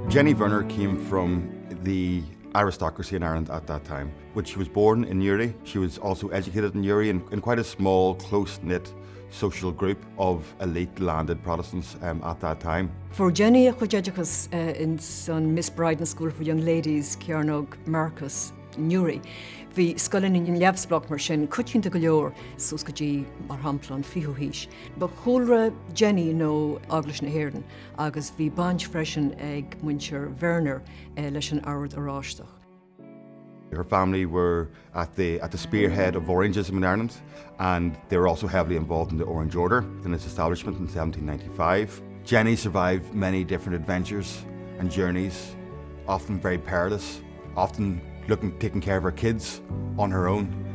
Jenny Verner came from the aristocracy in Ireland at that time. When she was born in Newry, she was also educated in Newry in, in quite a small, close-knit social group of elite landed Protestants um, at that time. Fuair Jenny a cuid oideachais eh, in san Miss Bryden School for Young Ladies, Cearnóg Marcus, Newry. Bhí scoileanna neamhspleách mar sin coitianta go leor suas go dtí, mar shampla, an 20ú haois. Ba chúlra Jenny ná Eaglais na hÉireann agus bhí baint freisin ag muintir Verner leis an Ord Oráisteach. Her family were at the, at the spearhead of Orangeism in Ireland and they were also heavily involved in the Orange Order in its establishment in 1795. Jenny survived many different adventures and journeys, often very perilous, often looking taking care of her kids on her own.